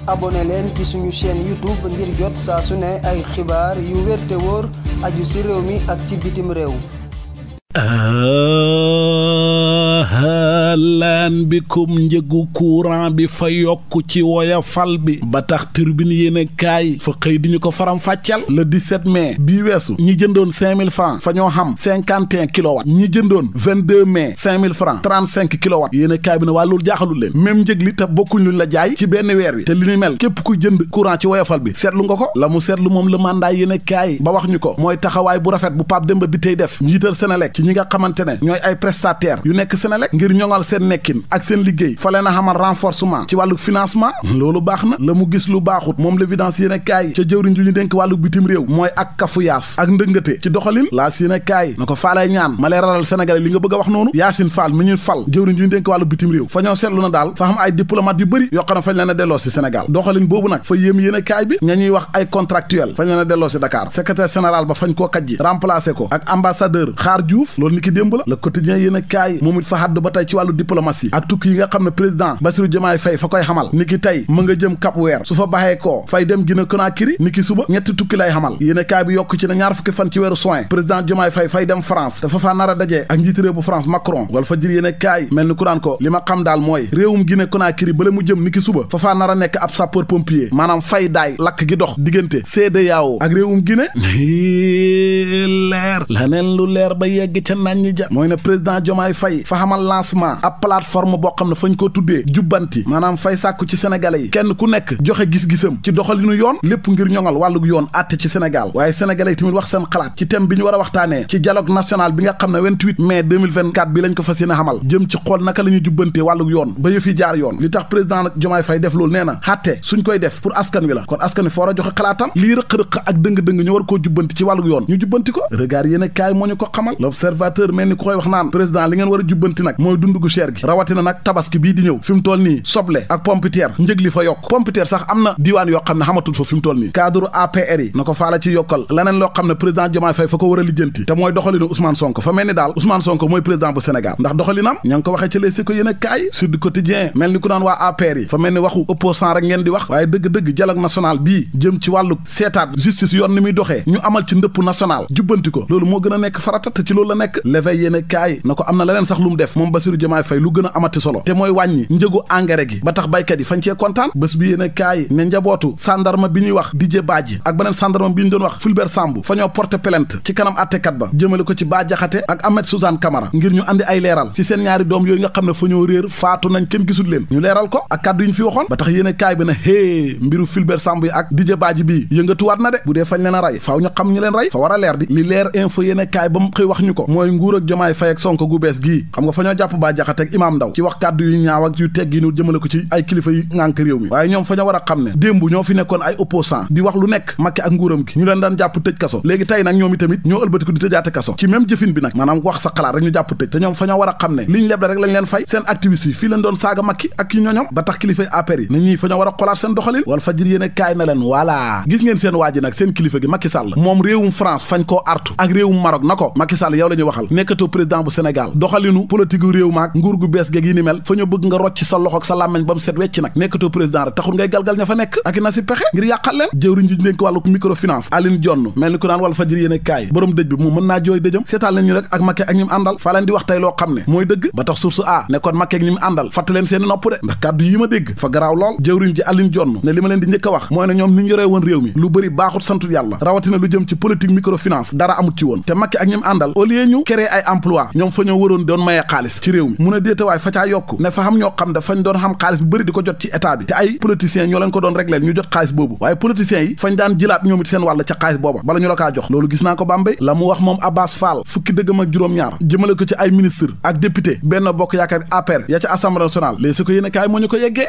abonné leen ci suñu chaîne YouTube ngir jot saa su ne ay xibaar yu wér te wóor aju ci réew mi ak ci bitim réew. lan bikum njëgu courant bi fa yokk ci woyofal bi ba tax turbine yéene kaay fa xëy di ñu ko faram fàccal le 17 mai bii weesu ñi jëndoon 5000 francs fa ñoo xam 51 kilowatts ñi jëndoon 22 mai 5000 francs 35 kilowatts yéene kaay bi ne waa loolu jaaxalul leen même njëg li te bokkuñ luñ la jaay ci benn weer wi te li ni mel képp ku jënd courant ci woyofal bi seetlu nga ko la mu seetlu moom le mandat yéene kaay ba wax ñu ko mooy taxawaay bu rafet bu Pape Demba bi tey def njiital Senelec ci ñi nga xamante ne ñooy ay prestataire yu nekk Senelec ngir ñoŋal seen nekkin ak seen liggéey fa leen a xamal renforcement ci wàllu financement loolu baax na la mu gis lu baaxut moom l'évidence yéen a kaay ca jëwriñ ju ñu dénk wàllu bitim réew mooy ak kafuyaas ak ndëngate ci doxalin laas yéen a kaay na ko faalay ñaan ma leeralal Sénégalais li nga bëgg a wax noonu Yacine Fall mi ñuy fal jëwriñ ju ñu dénk wàllu bitim réew fa ñoo seetlu na daal fa xam ay diplomate yu bëri yoo xam ne fañ leen a delloo si Sénégal doxalin boobu nag fa yéem yéen a kaay bi ña ñuy wax ay contractuel fañ leen a delloo si Dakar secrétaire général ba fañ koo kajji remplacé ko ak ambassadeur Xaar Diouf loolu ni ki démb la le quotidien yéen a kaay moom it fa xadd ba tey ci wàllu diplomatie ak tukki yi nga xam ne président Bassirou Diomaye Faye fa koy xamal ni ki tey mu nga jëm Cap Vert su fa baxee koo fay dem Guinée Conakry ni ki suba ñetti tukki lay xamal yéen a kaay bi yokk ci ne ñaar fukki fan ci weeru juin président Diomaye Faye fay dem France dafa faa nar a dajee ak njiiti réew bu France Macron wala fa jër yéen a kaay mel ni ku daan ko li ma xam daal mooy réewum Guinée Conakry bala mu jëm ni ki suba fa faa nar a nekk ab sapeur pompier maanaam fay daay lakk gi dox diggante CEDEAO ak réewum Guinée leer laneen lu leer ba yegg ca nañ ñi ja mooy ne président Diomaye Faye fa xamal lancement ab plateforme boo xam ne fañ ko tuddee jubbanti maanaam fay sàkku ci sénégalais yi kenn ku nekk joxe gis-gisam ci doxalinu yoon lépp ngir ñoŋal wàllug yoon àtte ci Sénégal waaye sénégalais yi tamit wax seen xalaat ci thème bi ñu war a waxtaanee ci dialogue national bi nga xam ne 28 mai 2024 bi lañ ko fas yéene xamal jëm ci xool naka la ñuy jubbantee wàllug yoon ba yëf yi jaar yoon li tax président nag Diomaye Faye def loolu nee na xàtte suñ koy def pour askan wi la kon askan wi fa war a joxe xalaatam lii rëq-rëq ak dëng-dëng ñu war koo jubbanti ci wàllug yoon ñu jubbanti ko regard yéen a kaay moo ñu ko xamal l'observateur mel ni ku koy wax naan président li ngeen war a jubbanti nag mooy dund gu cher gi rawatina nag tabaski bii di ñëw fi mu toll nii soble ak pompiteer njëg li fa yokk pompiteer sax am na diiwaan yoo xam ne xamatul fa fi mu toll nii cadre APR yi na ko faala ci yokkal leneen loo xam ne président Diomaye Faye fa ko war a lijjanti te mooy doxalinu Ousmane Sonko fa mel ni daal Ousmane Sonko mooy président bu Sénégal ndax doxalinam ña ngi ko waxee ci Les Échos yéen a kaay Sud Quotidien mel ni ku naan waa APR yi fa mel ni waxu opposant rek ngeen di wax waaye dëgg-dëgg dialogue national bii jëm ci wàllu seetaat justice yoon ni muy doxee ñu amal ci ndëpp national jubbanti ko loolu moo gën a nekk farata te ci loolu la nekk L'éveil yéen a kaay na ko am na leneen sax lu mu def moom Bassirou Diomaye Faye lu gën a amati solo te mooy wàññi njëgu engrais gi ba tax baykat yi fañ cee kontaan bés bi yéen a kaay ne njabootu sandarma bi ñuy wax Didier Badji ak beneen sandarma bi ñu doon wax Fulbert Sambou fa ñoo porter plainte ci kanam attekat ba jëmale ko ci Bah Diakhaté ak Ahmed Suzanne Camara ngir ñu andi ay leeral ci seen ñaari doom yooyu nga xam ne fa ñoo réer faatu nañ kenn gisul leen ñu leeral ko ak kàddu yi ñu fi waxoon ba tax yéen a kaay bi na mbiru Fulbert Sambou yi ak Didier Badji bii yëngatuwaat na de bu dee fañ leen a rey faaw ñu xam ñu leen rey fa war a leer di li leer info yéen a kaay ba mu xëy wax ñu ko mooy nguur ak Diomaye Faye ak Sonko gu bees gii xam nga fa ñoo jàpp Bah Diakhaté ak Imam Ndaw ci wax kàddu yu ñaaw ak yu teggi ñu jëmale ko ci ay kilifa yi ngànk réew mi waaye ñoom fa ñoo war a xam ne démb ñoo fi nekkoon ay opposant di wax lu nekk Macky ak nguuram gi ñu leen daan jàpp tëj kaso léegi tey nag ñoom itamit ñoo ëlbatiku di tëjaate kaso ci même jëfin bi nag maanaam wax sa xalaat rek ñu jàpp tëj te ñoom fa ñoo war a xam ne liñ leble rek lañ leen fay seen activiste yi fii leen doon saaga Macky ak yi ñoñom ba tax kilifay APR yi na ñii fa ñoo war a xolaat seen doxalin wala fajir yéen kaay na leen voilà gis ngeen seen waa ji nag seen kilifa gi Macky Sall moom réewum France fañ koo artu ak réewum Maroc na ko Macky Sall yow la ñu waxal nekkatoo président bu Sénégal doxalinu politique gu réew maak nguur gu bees geeg yi ni mel fa ñoo bëgg nga rocc sa loxo ak sa làmmeñ ba mu set wecc nag nekkatoo président rek taxul ngay galgal ña fa nekk ak na si pexe ngir yàqal leen jëwriñ ji dénk wàllu microfinance Aline Dione mel ni ku naan wal fajir yéen kaay borom dëj bi moom mën naa jooy dëjëm seetaan leen ñu rek ak Macky ak ñi mu àndal fa leen di wax tey loo xam ne mooy dëgg ba tax source a ne kon Macky ak ñi mu àndal fatt leen seeni nopp de ndax kàddu yi ma dégg fa garaaw lool jëwriñ ji Aline Dione ne li ma leen di njëkk a wax mooy ne ñoom ni ñu yoree woon réew mi lu bëri baaxut santul yàlla rawatina lu jëm ci politique microfinance dara amut ci woon te Macky ak ñi mu àndal au lieu ñu créer ay emploi ñoom fa ñoo waroon doon mayee xaalis ci réew mi mu ne déetawaay fa caa yokk ne fa xam ñoo xam ne fañ doon xam xaalis bu bëri di ko jot ci état bi te ay politiciens ñoo leen ko doon régleel ñu jot xaalis boobu waaye politiciens yi fañ daan jëlaat ñoom it seen wàll ca xaalis booba bala ñu la kaa jox loolu gis naa ko Bambey la mu wax moom Abbas Fall fukki dëggam ak juróom-ñaar jëmale ko ci ay ministre ak député Benno Bokk Yaakaar APR ya ca assemblée nationale léegi su ko yéene kaay moo ñu ko yeggee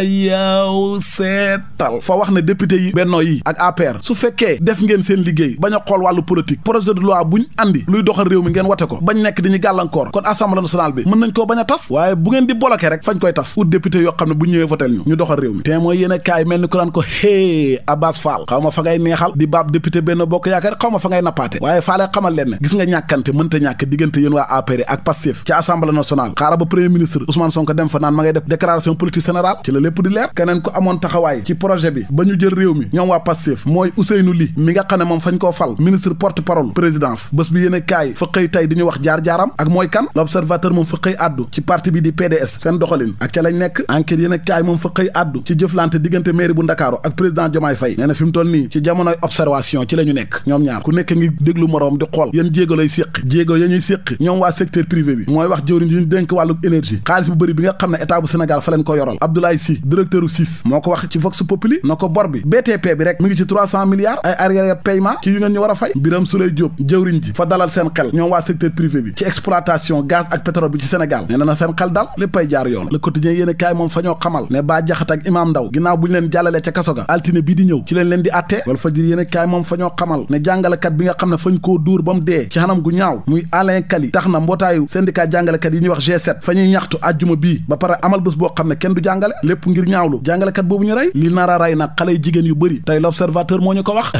yaw seetal fa wax ne député yi Benno yi ak APR su fekkee def ngeen seen liggéey bañ a xool wàllu politique projet de loi buñ andi luy doxal réew mi ngeen wate ko bañ nekk diñu gàllankoor kon assemblée nationale bi mën nañ koo bañ a tas waaye bu ngeen di bloqué rek fañ koy tas ut député yoo xam ne bu ñëwee votel ñu doxal réew mi te mooy yéen a kaay mel ni ko naan ko hé Abbas Fall xaw ma fa ngay neexal di baab député benn bokk yaakaar xaw ma fa ngay nappaate waaye faalee xamal leen ne gis nga ñàkkante mënta ñàkk diggante yéen waa APR ak Pastef ci assemblée nationale xaaral ba premier ministre Ousmane Sonko dem fa naan ma ngay def déclaration politique générale ci la lépp di leer keneen ko amoon taxawaay ci projet bi ba ñu jël réew mi ñoom waa Pastef mooy Ousseynou Ly mi nga xam ne moom fañ koo fal ministre porte parole présidence bés bi yéen a kaay fa xëy tey di ñu wax jaar-jaaram ak mooy kan l'observateur moom fa xëy addu ci parti bi di PDS seen doxalin ak ca lañ nekk enquête yéen a kaay moom fa xëy addu ci jëflante diggante mairie bu Ndakaaru ak président Diomaye Faye nee na fi mu toll nii ci jamonoy observation ci la ñu nekk ñoom ñaar ku nekk ngi déglu moroom di xool yéen jéego lay séq jéego ya ñuy séq ñoom waa secteur privé bi mooy wax jëwriñ yu ñu dénk wàllu énergie xaalis bu bëri bi nga xam ne état bu Sénégal fa leen ko yoral Abdoulaye Sy directeur u SIS moo ko wax ci Vox Populi na ko bor bi BTP bi rek mi ngi ci 300 milliards ay arrière paiement ci yu ngeen ñu war a fay Birame Souleye Diop jëwriñ ji fa dalal seen xel ñoom waa secteur privé bi ci exploitation gaz ak pétrole bi ci Sénégal nee na seen xel dal léppay jaar yoon Le Quotidien yéen a kaay moom fa ñoo xamal ne Bah Diakhaté ak Imam Ndaw ginnaaw bu ñu leen jàllalee ca kaso ga altine bii di ñëw ci leen di attee Walf Fadjri yéen a kaay moom fa ñoo xamal ne jàngalekat bi nga xam ne fañ koo dóor ba mu dee ci xanam gu ñaaw muy Alain Kali tax na mbootaayu syndicat jàngalekat yi ñuy wax G7 fa ñuy ñaxtu àjjuma bii ba pare amal bés boo xam ne kenn du jàngale lépp ngir ñaawlu jàngalekat boobu ñu rey li nar a rey nag xale jigéen yu bëri tey l'observateur moo ñu ko wax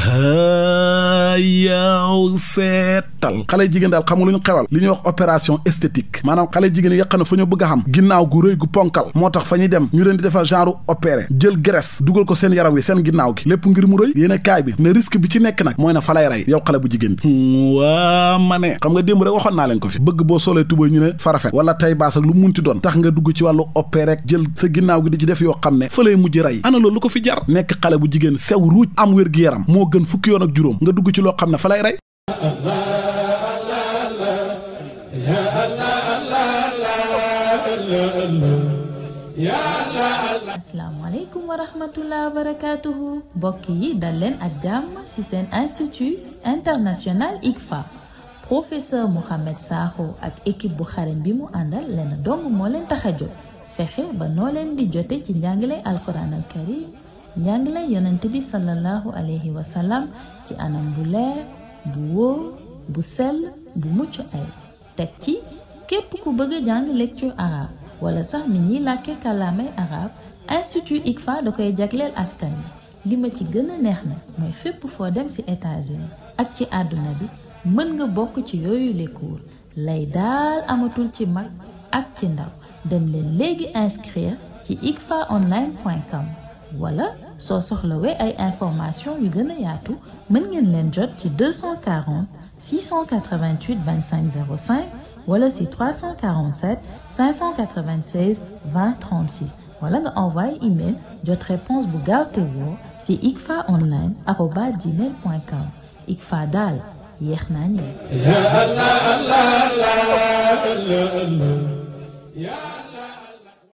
yow seetal xale jigéen daal xam nga lu ñu xewal li ñuy wax opération esthétique maanaam xale jigéen yi nga xam ne fa ñu bëgg a xam ginnaaw gu rëy gu ponkal moo tax fa ñuy dem ñu leen di defal genre opéré jël graisse dugal ko seen yaram wi seen ginnaaw gi lépp ngir mu rëy yéene kaay bi ne risque bi ci nekk nag mooy na fa lay rey yow xale bu jigéen bi waa ma ne xam nga démb rek waxoon naa leen ko fi bëgg boo solee tubay ñu ne farafet wala tay baas ak lu munti doon tax nga dugg ci wàllu opéré rek jël sa ginnaaw gi di ci def yoo xam ne fa lay mujj rey ana loolu lu ko fi jar nekk xale bu jigéen sew ruuj am wér gi yaram moo gën fukki yoon ak juróom nga dugg ci loo xam ne fa lay rey asalaamaaleykum wa rahmatullah wa barakatuhu mbokk yi dal leen ak jàmm ci seen institut international ICFA professeur Mouhamed Sakho ak équipe bu xarañ bi mu àndal leen dong moo leen tax a jóg fexe ba noo leen di jote ci njàngale alquran al karim njàngale yonent bi sallallahu alayhi wa sallam ci anam bu leer bu wóor bu sell bu mucc ay teg ci képp ku bëgg a jàng lecture arabe wala sax nit ñiy làkke kàllaamay arabe institut ICFA da koy jagleel askan bi li ma ci gën a neex na mooy fépp foo dem ci États-Unis ak ci àdduna bi mën nga bokk ci yooyu les cours lay daal amatul ci mag ak ci ndaw dem leen léegi inscrire ci icfaonline.com wala soo soxlawee ay information yu gën a yaatu mën ngeen leen jot ci 240 688 25 05 wala si 347 596 20 36 wala nga envoyé email jot réponse bu gaaw te woo si icfaonline@gmail.com ICFA daal yéex naa ñëw.